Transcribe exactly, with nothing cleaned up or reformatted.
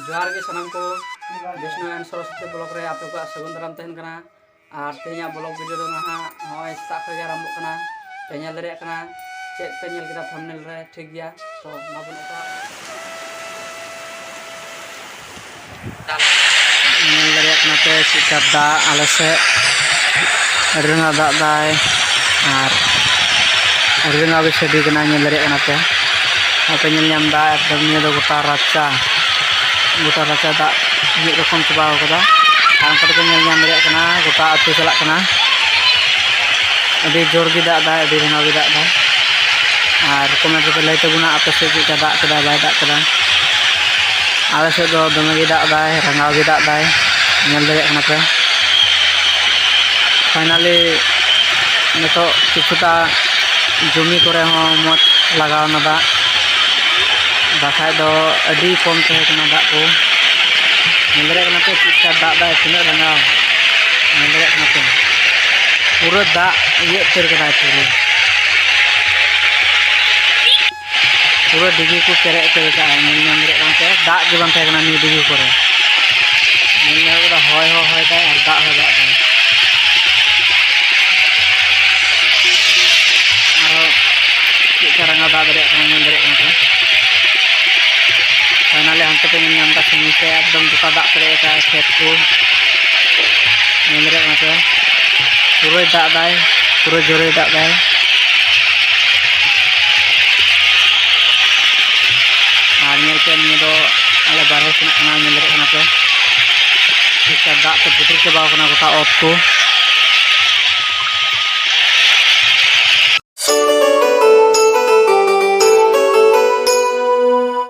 ᱡᱚᱦᱟᱨ ᱜᱮ ᱥᱟᱱᱟᱢ ᱠᱚ, ᱵᱤᱥᱱᱩ and ᱥᱚᱨᱚᱥᱚᱛᱤ ᱵᱞᱚᱜ ᱨᱮ ᱟᱯᱮ ᱠᱚᱣᱟᱜ ᱥᱟᱹᱜᱩᱱ ᱫᱟᱨᱟᱢ ᱛᱟᱦᱮᱱ ᱠᱟᱱᱟ᱾ ᱟᱨ ᱛᱮᱦᱮᱧᱟᱜ ᱵᱞᱚᱜ ᱵᱷᱤᱰᱤᱭᱳ ᱫᱚ ᱱᱟᱦᱟᱜ ᱱᱚᱜᱼᱚᱭ ᱥᱮᱛᱟᱜ ᱠᱷᱚᱱ ᱜᱮ ᱟᱨᱟᱢᱵᱷᱚᱜ ᱠᱟᱱᱟ᱾ ᱯᱮ ᱧᱮᱞ ᱫᱟᱲᱮᱭᱟᱜ ᱠᱟᱱᱟ, ᱪᱮᱫ ᱯᱮ ᱧᱮᱞ ᱠᱮᱫᱟ ᱛᱷᱟᱢᱵᱱᱮᱞ ᱨᱮ, ᱴᱷᱤᱠ ᱜᱮᱭᱟ᱾ ᱛᱚ ᱢᱟ ᱵᱚᱱ ᱮᱛᱚᱦᱚᱵ᱾ ᱧᱮᱞ ᱫᱟᱲᱮᱭᱟᱜ ᱠᱟᱱᱟ ᱯᱮ ᱪᱮᱫᱠᱟ ᱫᱟᱜ ᱟᱞᱮ ᱥᱮᱫ, ᱟᱹᱰᱤ ᱨᱟᱸᱜᱟᱣ ᱫᱟᱜ ᱫᱟᱭ᱾ ᱟᱨ ᱟᱹᱰᱤ ᱨᱟᱸᱜᱟᱣ ᱜᱮ ᱥᱟᱰᱮ ᱠᱟᱱᱟ, ᱧᱮᱞ ᱫᱟᱲᱮᱭᱟᱜ ᱠᱟᱱᱟ ᱯᱮ᱾ ᱟᱯᱮ ᱧᱮᱞ ᱧᱟᱢ ᱮᱫᱟ ᱮᱠᱫᱚᱢ ᱱᱤᱭᱟᱹ ᱫᱚ ᱜᱚᱴᱟ ᱨᱟᱪᱟ, ᱜᱚᱴᱟ ᱨᱟᱪᱟ ᱫᱟᱜ ᱢᱤᱫ ᱨᱚᱠᱚᱢ ᱪᱟᱵᱟᱣ ᱠᱟᱫᱟ᱾ ᱟᱨ ᱚᱱᱠᱟ ᱛᱮᱯᱮ ᱧᱮᱞ ᱧᱟᱢ ᱫᱟᱲᱮᱭᱟᱜ ᱠᱟᱱᱟ ᱜᱚᱴᱟ ᱟᱹᱛᱩ ᱪᱟᱞᱟᱜ ᱠᱟᱱᱟ᱾ ᱟᱹᱰᱤ ᱡᱳᱨ ᱜᱮ ᱫᱟᱜ ᱫᱟᱭ, ᱟᱹᱰᱤ ᱨᱟᱸᱜᱟᱣ ᱜᱮ ᱫᱟᱜ ᱫᱟᱭ᱾ ᱟᱨ ᱠᱚᱢᱮᱱᱴ ᱨᱮᱯᱮ ᱞᱟᱹᱭ ᱛᱟᱵᱚᱱᱟ ᱟᱯᱮ ᱥᱮᱫ ᱪᱮᱫ ᱞᱮᱠᱟ ᱫᱟᱜ ᱠᱮᱫᱟᱭ ᱵᱟᱭ ᱫᱟᱜ ᱠᱮᱫᱟ᱾ ᱟᱞᱮ ᱥᱮᱫ ᱫᱚ ᱫᱚᱢᱮ ᱜᱮ ᱫᱟᱜ ᱫᱟᱭ, ᱨᱟᱸᱜᱟᱣ ᱜᱮ ᱫᱟᱜ ᱫᱟᱭ, ᱧᱮᱞ ᱫᱟᱲᱮᱭᱟᱜ ᱠᱟᱱᱟ ᱯᱮ᱾ ᱯᱷᱟᱭᱱᱟᱞᱤ ᱱᱤᱛᱚᱜ ᱠᱤᱪᱷᱩᱴᱟ ᱡᱚᱢᱤ ᱠᱚᱨᱮ ᱦᱚᱸ ᱢᱚᱡᱽ ᱞᱟᱜᱟᱣ ᱮᱱᱟ ᱫᱟᱜ, ᱵᱟᱠᱷᱟᱡ ᱫᱚ ᱟᱹᱰᱤ ᱠᱚᱢ ᱛᱟᱦᱮᱸ ᱠᱟᱱᱟ ᱫᱟᱜ ᱠᱚ᱾ ᱧᱮᱞ ᱫᱟᱲᱮᱭᱟᱜ ᱠᱟᱱᱟ ᱯᱮ ᱪᱮᱫ ᱞᱮᱠᱟ ᱫᱟᱜ ᱫᱟᱭ, ᱛᱤᱱᱟᱹᱜ ᱨᱟᱸᱜᱟᱣ, ᱧᱮᱞ ᱫᱟᱲᱮᱭᱟᱜ ᱠᱟᱱᱟ ᱯᱮ᱾ ᱯᱩᱨᱟᱹ ᱫᱟᱜ ᱤᱭᱟᱹ ᱩᱛᱟᱹᱨ ᱠᱟᱫᱟᱭ ᱯᱩᱨᱟᱹ᱾ ᱯᱩᱨᱟᱹ ᱰᱤᱜᱷᱤ ᱠᱚ ᱯᱮᱨᱮᱡ ᱩᱛᱟᱹᱨ ᱠᱟᱜᱼᱟ, ᱧᱮᱞ ᱧᱟᱢ ᱫᱟᱲᱮᱭᱟᱜ ᱠᱟᱱᱟ ᱯᱮ, ᱫᱟᱜ ᱜᱮ ᱵᱟᱝ ᱛᱟᱦᱮᱸ ᱠᱟᱱᱟ ᱱᱤᱭᱟᱹ ᱰᱤᱜᱷᱤ ᱠᱚᱨᱮ᱾ ᱧᱮᱞ ᱧᱟᱢ ᱠᱮᱫᱟ, ᱦᱚᱭ ᱦᱚᱸ ᱦᱚᱭ ᱫᱟᱭ ᱟᱨ ᱫᱟᱜ ᱦᱚᱸ ᱫᱟᱜ ᱫᱟᱭ᱾ ᱟᱨᱦᱚᱸ ᱪᱮᱫ ᱞᱮᱠᱟ ᱨᱟᱸᱜᱟᱣ ᱫᱟᱜ ᱫᱟᱲᱮᱭᱟᱜ ᱠᱟᱱᱟ, ᱧᱮᱞ ᱫᱟᱲᱮᱭᱟᱜ ᱠᱟᱱᱟ ᱯᱮ᱾ ᱯᱷᱟᱭᱱᱟᱞᱤ ᱦᱟᱱᱛᱮ ᱯᱮ ᱧᱮᱞ ᱧᱟᱢ ᱮᱫᱟ, ᱥᱟᱺᱜᱤᱧ ᱥᱮᱫ ᱮᱠᱫᱚᱢ ᱜᱚᱴᱟ ᱫᱟᱜ ᱯᱮᱨᱮᱡ ᱟᱠᱟᱫ ᱠᱷᱮᱛ ᱠᱚ᱾ ᱧᱮᱞ ᱫᱟᱲᱮᱭᱟᱜ ᱠᱟᱱᱟ ᱯᱮ, ᱯᱩᱨᱟᱹᱭ ᱫᱟᱜ ᱫᱟᱭ, ᱯᱩᱨᱟᱹ ᱡᱳᱨᱮ ᱫᱟᱜ ᱫᱟᱭ᱾ ᱟᱨ ᱧᱮᱞ ᱯᱮ, ᱱᱤᱭᱟᱹ ᱫᱚ ᱟᱞᱮ ᱵᱟᱨᱦᱮ ᱥᱮᱱᱟᱜ ᱠᱟᱱᱟ, ᱧᱮᱞ ᱫᱟᱲᱮᱭᱟᱜ ᱠᱟᱱᱟ ᱯᱮ᱾ ᱴᱷᱤᱠ ᱴᱷᱟᱠ ᱫᱟᱜ ᱛᱮ ᱯᱩᱴᱩᱨ ᱪᱟᱵᱟᱣ ᱠᱟᱱᱟ ᱜᱚᱴᱟ ᱚᱛ ᱠᱚ᱾